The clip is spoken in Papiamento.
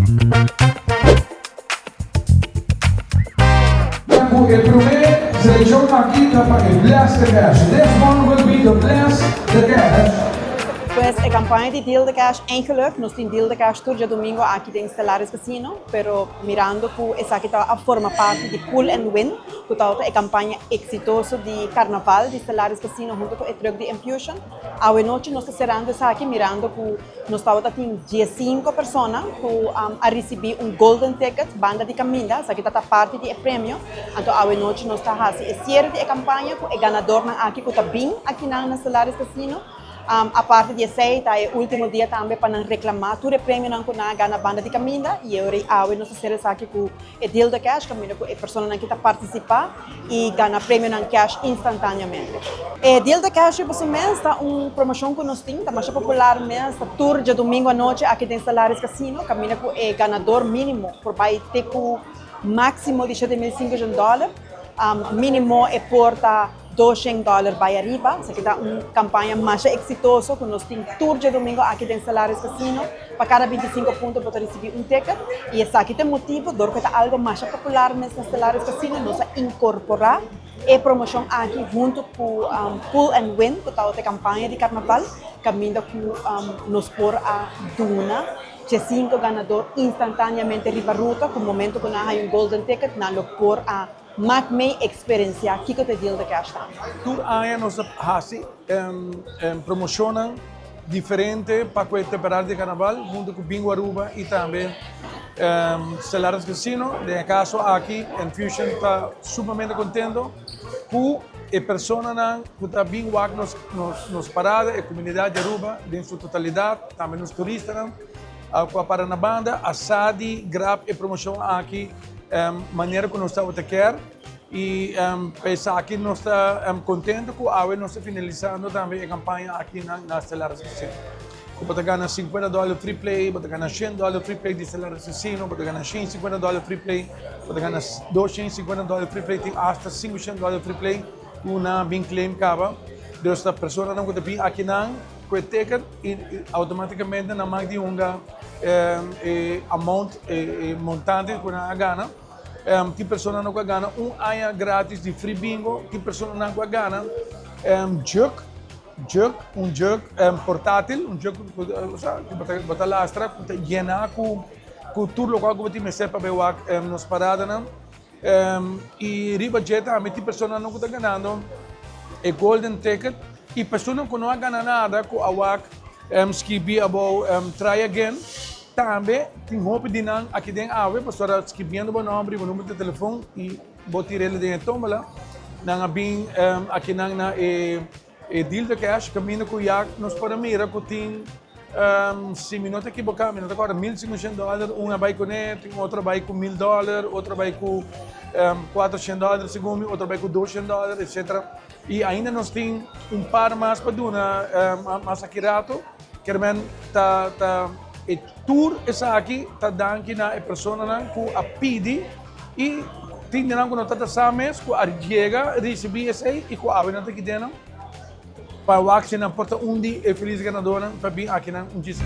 Ku e promé selekshon aki ta pa e Bless the Cash. This one will be the Bless the Cash. Pues e campaña di Deal the Cash eigenlijk, nos tin Deal the Cash tur djadomingo aki den Stellaris Casino, pero mirando cu esaki ta a forma parti di Pull and Win, cu tabata e campaña exitoso di Carnaval di Stellaris Casino hunto cu e truck di Enfusion, awe nochi nos ta cerando esaki mirando cu Nos tabata tin diesinco persona cu a ricibi un golden ticket banda di caminda, esaki ta ta parti di e premio. Anto awe nochi nos ta haci e cierre di e campaña cu e ganadornan aki cu ta bin akinan na Stellaris Casino. Aparte di esey ta e ultimo dia tambe pa nan reclama tur e premionan cu nan a gana banda di caminda y e ora y awe nos ta cera esaki cu E deal ta cash kaminda ku e personanan ki ta partisipá i gana premionan cash instantáneamente. E deal ta cash riba su mes ta un promoshon ku nos tin, ta masha popular mes, ta tur djadumingu anochi aki den Stellaris Casino kaminda ku e ganador mínimo por bai te ku máksimo di 7500 dòler. Mínimo e por ta 200 dòler bai ariba. Esaki ta un kampaña masha eksitoso ku nos tin tur djadumingu aki den Stellaris Casino. Pa kada 25 punto bo ta risibí un ticket i esaki ta e motibu dor ku e ta algu masha popular mes na Stellaris Casino nos a inkorporá e promoshon aki huntu ku Pull and Win ku tabata e kampaña di karnaval kaminda ku nos por a duna 15 ganador instantáneamente riba ruta ku momento ku nan a haña un golden ticket nan lo por a Mak mei eksperensiá kiko ta deal the cash ta. Tur aña nos ta hasi promoshonnan diferente pa ku e temporada di karnaval huntu ku Bingo Aruba i tambe Stellaris Casino. Den e kaso aki Enfusion ta sumamente kontento ku e personanan ku ta bin wak nos parada, e komunidat di Aruba den su totalidat, tambe nos turistanan ku a para na banda a sa di grab e promoshon aki. Manera ku nos tabata kier i pa esaki nos ta kontento ku awe nos ta finalisando tambe e kampaña aki na Stellaris Casino. Ku bo ta gana 50 dòler free play, bo ta gana 100 dòler free play di Stellaris Casino, bo ta gana 150 dòler free play, bo ta gana 250 dòler free play, tin asta 500 dòler free play ku nan a bin claim kaba. Dus ta personanan ku ta bin akinan ku e ticket i automaticamente nan mag di hunga e amount, e montante ku nan a gana. Tin personanan ku a gana un aña gratis di free bingo, tin personanan ku a gana jug, jug, un jug portatil, un jug ku bo ta lastra ku ta yena ku tur lokual ku bo tin mester pa bai wak nos paradanan. I riba dje tambe tin personanan ku ta ganando e golden ticket i personanan ku no a gana nada ku a wak skibi abou try again tambe tin hopi di nan aki den awe pasobra skibiendo bo nomber i bo number di telefon i bo tir'el den e tombola nan a bin akinan na e E deal de cash caminda cu ya nos por a mira cu tin, si mi no ta equiboca, mi no ta acorda, 1500 dollar, un a bay cune, tin otro a bay cu 1000 dollar, otro a bay cu 400 dollar segun mi, otro a bay cu 200 dollar, etcetera. Y ainda nos tin un par mas pa duna mas aki rato. Kermen ta ta e tur esaki ta danki na e personanan cu a pidi y tin di nan cu no ta ta sa mes cu a yega ricibi esey y cu awe nan ta kite nan pa wak si nan por ta un di e feliz ganadornan pa bin akinan un djis.